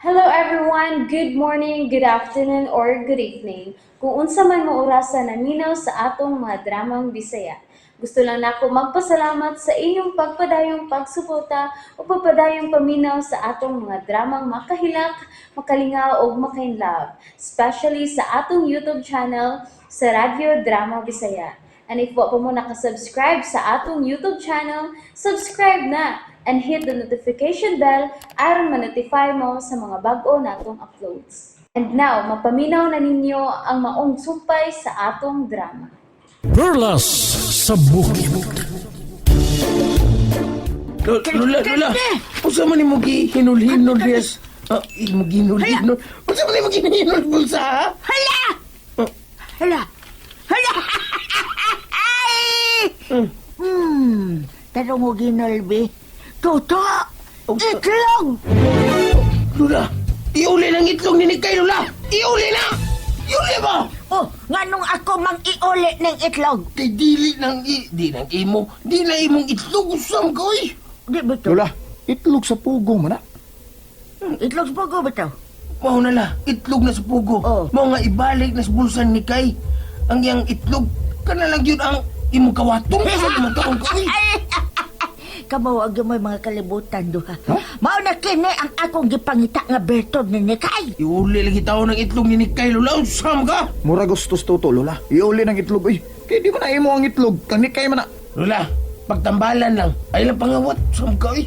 Hello everyone! Good morning, good afternoon, or good evening. Kung unsa man mo orasa naminaw sa atong mga dramang Bisaya. Gusto lang nako magpasalamat sa inyong pagpadayong pagsuporta o pagpadayong paminaw sa atong mga dramang makahilak, makalingaw ug makainlove, especially sa atong YouTube channel sa Radyo Drama Bisaya. And if wa pa mo nakasubscribe sa atong YouTube channel, subscribe na and hit the notification bell aron ma-notify mo sa mga bag-o natong uploads. And now, mapaminaw na ninyo ang maong sumpay sa atong drama. Perlas sa Bukid. Lola, Lola, unsa man nimo gihinol-hinol yes? Ah, imo gihinol-hinol. Unsa man nimo gihinol bulsa, ha? Hala! Hala! Hala! Ay! Tanong mo ginolbi. Toto! Itlog! Lola, iuli ng itlog ni Nikay, Lola. Iuli na! Iuli ba? Oh, nganong ako mang iuli ng itlog? Kay dili nang i, di nang imo, di na imong itlog usam ko, oy. Di ba to? Lola, itlog sa pugong man na. Itlog sa pugo ba to? Mao na la, itlog na sa pugo. Oh. Mao nga ibalik na sa bulsa ni Nikay. Ang iyang itlog, kana lang yun ang imong kawatong sa imong taong ko, oy. Kamawag yung may mga kalibutan duha. Mao na kini ang akong gipangita nga bertod ni Nikay. Iuli lagi tao ng itlog ni Nikay, Lola. Usam ka? Mura gustos toto, Lola. Iuli ng itlog, uy. Kay di man na imo ang itlog. Kang nikay man na. Lola, pagtambalan lang. Ay lang pangawat. Usam ka, oy.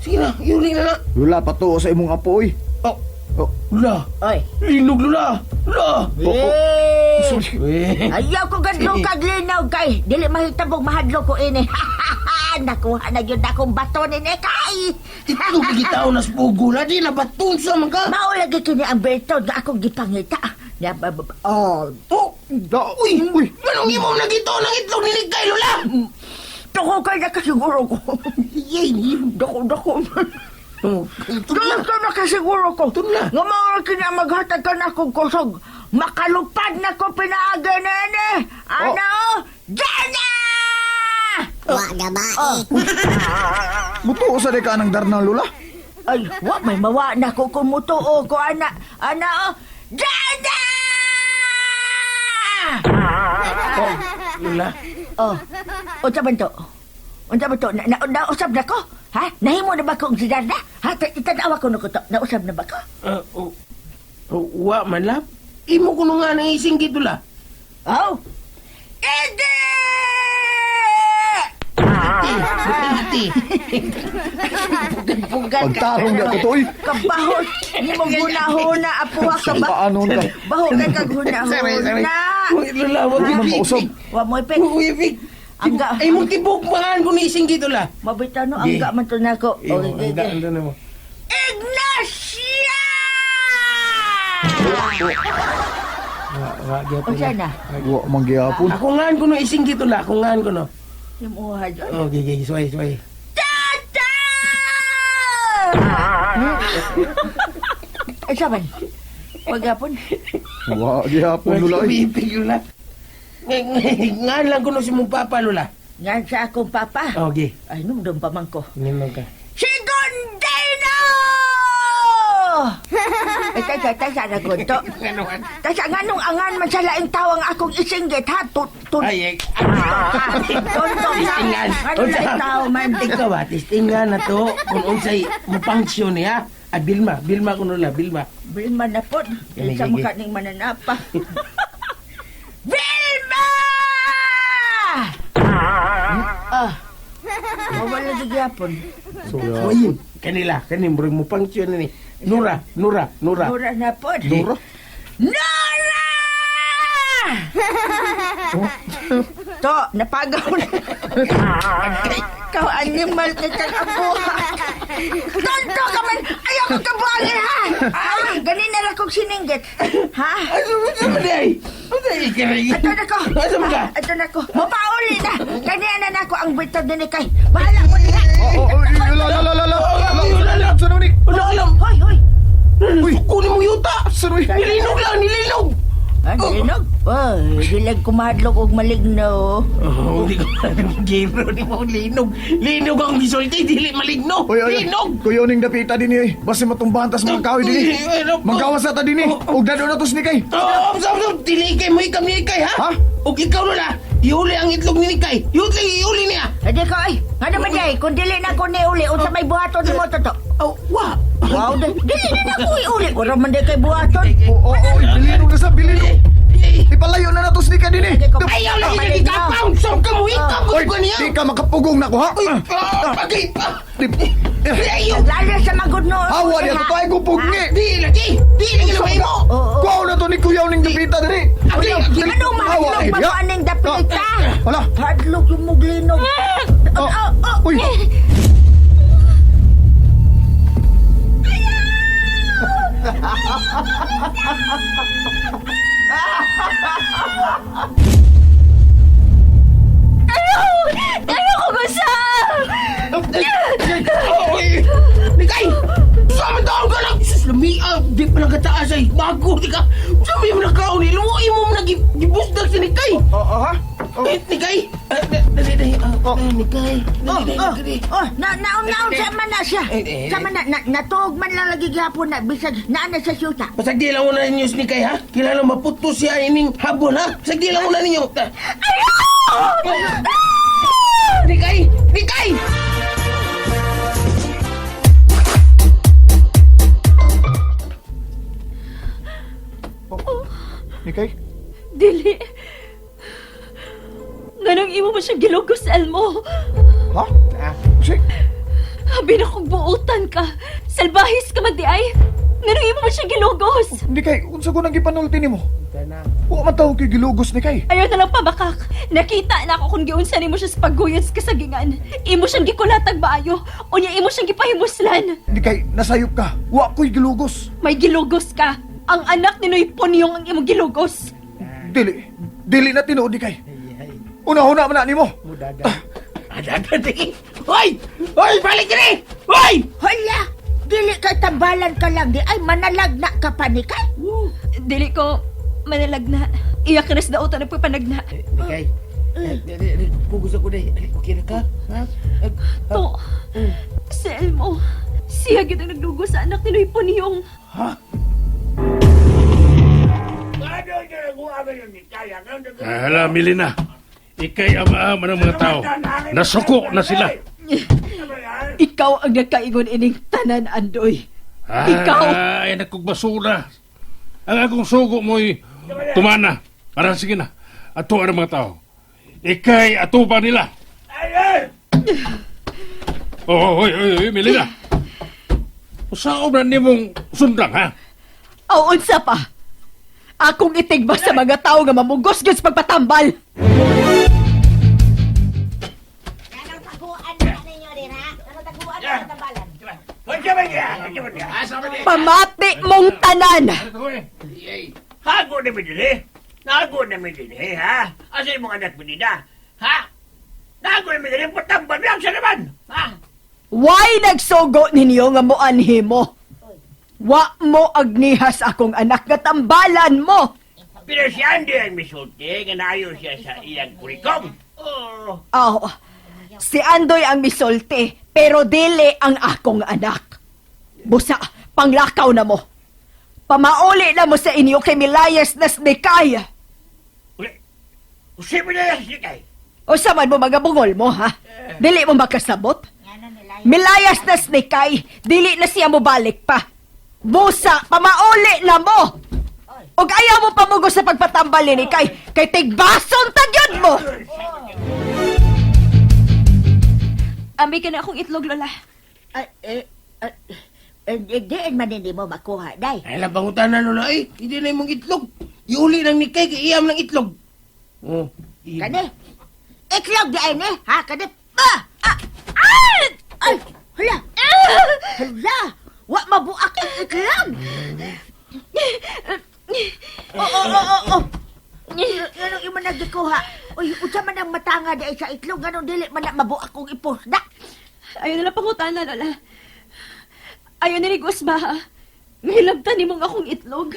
Sige na, iuli na na. Lola, patuo sa imong apo, uy. Oh, Oh, Lola. Oy. Linog, Lola. Lola. oh, oh. Eh! Sorry. Eh, Ayaw ko gadlo kag linaw kay dili mahitabog mahadlok ko ini. Nakuha na gyud akong bato ni Nikay. Itlog lagi tao na sa pugo. La, di na batong sa mga. Mao lagi kini ang bertod nga akong gipangita. Ya, oh, Oh, Da, uy. uy. Anong imong nagito ng itlog ni Nikay, Lola? Dako kay nakasiguro ko. Yay, Dako dako. Oh, tunla. Dako nakasiguro ko. Tunla. Nga mao lagi kini ang maghatag ka na akong kusog. Makalupad na ko pinaagi nene. Ano? Jana! Wa gabae. Mutuo sa di ka ng darna, Lola. Ay, wa may mawa na ko kung mutuo ko ana. Ana oh. Jana! Oh, Lola. Oh. Unsa man to? Unsa man to? Na, na, nausab na ko? Ha? Nahimo na ba kong si Darna? Ha? Itanawa ko na ko to. Nausab na ba ko? Ah, oh. Oh, wa man la. Imo kuno nga nang isinggit, Lola. Oh. Hindi! Iti, iti. Pugad ka. Pagtarong di ako to, uy. Kabahot. Hindi mo gunahuna. Apuha ka ba? Paano ka? Baho ka kag Sorry, sorry. hunahuna. Uy, Lola, wag Di man mausab. Wa mo ipik. Uy, ipik. Angga. Ay, mong tibok man kung isinggit, Lola. Mabita no, angga man to nako. Imo, Okay, angga, okay. angga na mo. Ignacia! Wa, wa, gyapon. Unsa na? Wa man gihapon. Ako nga ko no isinggit, Lola. Ako nga ko no. Imuha dyan. Oh, okay, okay. Suway, suway. Tata! Ay, saban. Pagapon. Wa gihapon, Lola, uy. Ipik, Lola. Nga lang ko no si mong papa, Lola. Nga sa akong papa. Okay. Ay, numdum pa man ko. Nimang ka. Si Gondino! Ay, tasa, tasa na ko to. Tasa, nga nung angan man sa laing tawang akong isinggit, ha? Tut, tut, Ay, eh. Tontong na. Tistingan. Ano laing tao man? Ikaw ba, tistingan na to. Kung unsay mupanksyon niya. Ah, Bilma. Bilma ko Lola, Bilma. Vilma na po. Gani, Sa gani. mukha ning mananapa. Vilma! Ah. Mawala sa gyapon. So, ayun. Kanila, kanin, murag mupanksyon na ni. Nura, Nura, Nura. Nora na po. Nora? Nora! To, napagaw na. Ikaw animal ni kang abuha. Tonto ka man! Ayaw ko kabuangin, ha? Ah, ganin na lang kong sininggit. Ha? Ano ba sa ay? Ano ay ikaray? Ato na ko. Asa mo ka? Ato na ko. Mapauli na. Kaniya na nako ang bitod ni Kay. Bahala mo niya. Oh, oh, uy, Lola, Lola, Lola, Lola. Lola, Lola. Sa ni? Wala alam. Hoy, hoy. Uy, kunin mo yuta. Sa ni? Nilinog lang, nilinog. Ah, nilinog. Oh, di lang kumahadlok og maligno. Oh, di ko giro ni mo linog. Linog ang gisulti, dili maligno. Oy, oy, oy. Linog. Kuya ning dapita dinhi oy. Basta matumbahan tas mga kahoy dinhi. Ay, ay, Manggawas na ta dinhi. Oh, Og dado na tos ni kay. Oh, stop, stop. Dili kay mo ikam ni Ikay, ha? Ha? Og ikaw Lola, iuli ang itlog ni Nikay. Iuli, iuli niya. Hindi ko ay, nga naman day, kung dili na ko niuli, unsa may buhaton nimo toto? Oh, wa. Wow, dili na ko iuli. Wala man day kay buhaton. Oo, oo, bilinog na sa bilinog. Ipalayo na natos ni ka dinhi. Ayaw lagi na gikapound. So ka mo ikam Oy, ko niya. di ka makapugong na ko ha. Uy, ah, pagay pa. Ayaw. Lalo sa magudno. Awa niya to ay gupugni. Di lagi. Di lagi na mo. Kuha na to ni Kuya ning dapita dinhi. Agay, agay. Ano mahadlok eh, pa mo aning dapita? Wala. Hadlok yung muglinog. Oh, Uy. Ayaw ko gusa! Oy! Nikay! Sa amin taon ka lang! Sus, lami, ah, di pa nagkataas ay. Bago, di ka. Sa amin mo nagkaon, iluwi mo na gibusdag si Nikay. Oh, oh, ha? Oh. Eh, Nikay! Ah, Dali, dali. Ah, Oh. ah, Nikay. Oh, Dali, oh, dali, dali. oh, na naon naon sa man na siya. Eh, eh, Sa man na, na natuog man lang lagi gihapon na bisag naa na sa syuta. Basag di lang una ninyo si Nikay, ha? Kilala maputo siya ining habon, ha? Basag di lang una ninyo. Ayaw! Nikay! Nikay! Nikay? Dili. Nganong imo mo siyang gilugos, Elmo? Ha? Si? Habi na kong buutan ka. Salbahis ka man di ay. Nganong imo mo siyang gilugos? Nikay, unsa ko nang gipanulti nimo? Wa man tawo kay gilugos ni kay. Ayaw na lang pabakak. Nakita na ako kung giunsa nimo siya sa pagguyod sa kasagingan. Imo siyang gikulatag maayo. Unya imo siyang gipahimuslan. Nikay, nasayop ka. Wa ko'y gilugos. May gilugos ka. Ang anak ni Noy Punyong ang imong gilugos. Dili. Dili na tinuod ni kay. Una-una man na nimo. Adadan, di. Hoy! Hoy, balik diri! Hoy! Hala, dili kay tambalan ka lang di ay manalag na ka pa ni kay. Dili ko manalagna. Iyak ka na sa dautan ng pagpanagna. Nikay. Kugos ako dahil. Okay na ka? Ha? To, si Elmo, siya gid ang nagdugo sa anak ni Noy Punyong. Ha? Hala, Milena. Ikay ama-ama ng mga tao. Nasuko na sila. Ikaw ang nagkaingon ining tanan, Andoy. Ikaw! Ay, nagkugbasura. Ang akong sugo mo'y tumana. Para sige na. Ato ang mga tao. Ikay atuba nila. Oh, oy, oy, oy, Melina. Usaom na nimong sundang, ha? Aw, unsa pa? Akong itigba sa mga tao nga mamugos gyud sa pagpatambal. Anong taguan na ninyo din, ha? Anong taguan na tambalan? Pamati mong tanan. Hago na mi dinhi. Nago na mi dinhi, ha? Asa imong anak Medina? Ha? Nago na mi dinhi, patambal lang siya naman. Ha? Why nagsugo ninyo nga moanhi mo? Wa mo agnihas akong anak nga tambalan mo. Pero si Andy ang misulti, nga naayo siya sa iyang kurikong. Oh, Aw, si Andoy ang misulti, pero dili ang akong anak. Busa, panglakaw na mo. Pamauli na mo sa inyo kay Milayas na snikay. uli. Usipin na lang siya kay. O sa man mo mga bungol mo, ha? Dili mo makasabot? Milayas na snikay, dili na siya mobalik pa. Busa, pamauli na mo! Og ayaw mo pamugo sa pagpatambal ni kay, kay tigbason tagyod mo! Ami ka na akong itlog, Lola. Ay, eh, eh, eh, di man hindi mo makuha, day. Ay, labangutan na lola eh. Hindi na imong itlog. Iuli ng Nikay kay iyam ng itlog. Oh. Kani? Itlog di ay ni, ha? Kani? Ah! Ah! Ah! Ay, hala. Hala! Wa mabuak ang itlog. Oo, oo, oo, oo. Ganong imo nagikuha. Uy, unsa man ang matanga di ay sa itlog, ganong dili man na mabuak kong ipusda. Ayaw na lang pangutana, Lola. Ayaw na ni Gusba, ha? Ngilabtan ni mong akong itlog.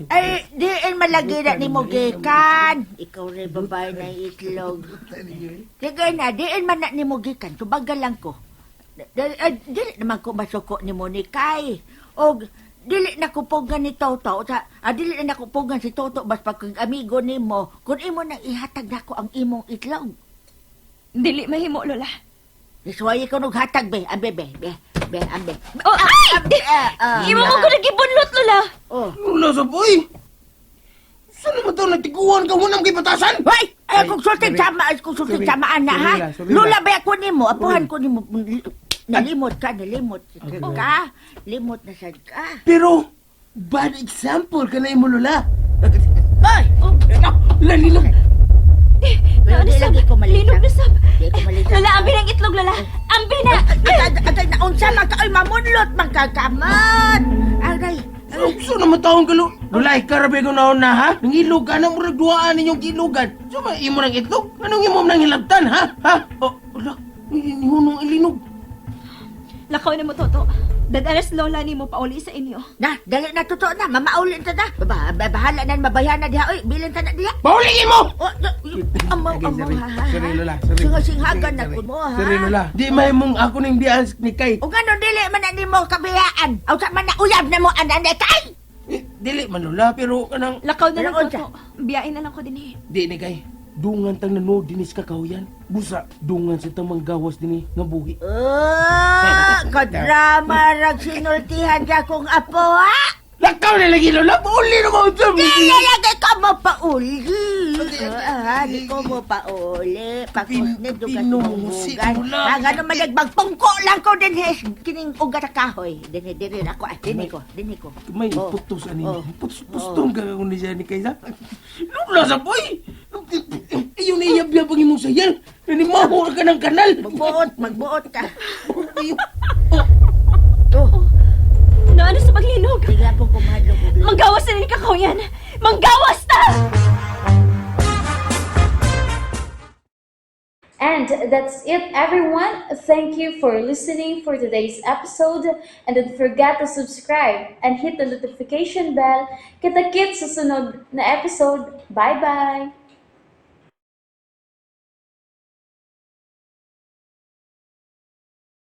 Ay, diin malagi na ni mo gikan. Ikaw rin babae na itlog. Sige na, diin man na ni mo gikan. Tubagal lang ko. Dili naman ko masuko ni mo ni Kay. Og dili na ko pugan ni Toto. Sa, dili na ko pugan si Toto bas pag amigo nimo. Kung imo nang ihatag nako ang imong itlog. Dili mahimo, Lola. Isuwayi ko nog hatag be, ambe be, be, be, ambe. Oh, ay! Ambe, Imo mo ko nagibunlot, Lola. Oh. Lola sa boy. Saan naman to nagtiguan ka mo nang gipatasan? Hoy! Ay, kung sultig sama, ay, kung sultig sama ana ha. Lula ba ko nimo? Apuhan ko nimo. Nalimot ka, nalimot ka. Limot na sad ka. Pero, bad example ka na imo, Lola. Hoy! Lalinog. Pero Naano, di sab? lagi ko malisang. Linog na, sab. Di ko malisang. Lola, ambi ng itlog, Lola. Ambi na. Atay, atay, naunsa man ka, oy, mamunlot, magkakamot. Aray, So naman taong ka, Lola, ikarabe ko na na, ha? Nangilog ka na, murag duaan ninyong gilugan. So, ma, imo ng itlog? Anong imo nang hilabtan, ha? Ha? Oh, wala. Hunong ilinog. Lakaw na mo, Toto. Dadalas Lola nimo pauli sa inyo. Na, dali na totoo na, mamaulin ta na. Ba, ba, bahala na, mabayan na diha, oy, bilin ta na diha. Paulingin mo! Oh, amaw, amaw, ha, ha, ha. Sorry, Lola. Sorry. Singasinghagan na ko mo, ha. Sorry, Lola. Di may mong ako ning dias ni Kay. O nga dili man na nimo kabiyaan. Aw sa man na uyab na mo anan kay. Eh, dili man, Lola, pero kanang. Lakaw na lang, Pero, unsa? Toto. Biyain na lang ko din eh. Di ni Kay. Dungan tang nanood dinis kakahuyan. Busa, dungan sa tamang gawas dinhi nga buhi. Oh, kadrama rag sinultihan sa akong apo ha. Lakaw na lagi, Lola. Pauli na mo. Dili lagi ka mo pauli. Ah, di ko mo pauli. Pakusnid yung Pinusi kasumugan. mo lang. Ah, gano'n man nagmagpungko lang ko din kining ugat sa kahoy. Dinhi diri ako ah, dinhi ko, dinhi ko. May Oh. putos ani. Oh. Putos pustong ka kung ni siya ni Kaysa. Lola sa boy. Ayun na iyab-yab ang imong sayal. Nanimaho ka ng kanal. Magbuot, magbuot ka. Ayun. Oh, Naano sa paglinog? bigla po kumahadlok og Manggawas na rin kakahuyan. Manggawas ta! And that's it, everyone. Thank you for listening for today's episode. And don't forget to subscribe and hit the notification bell. Kita-kits sa sunod na episode. Bye-bye!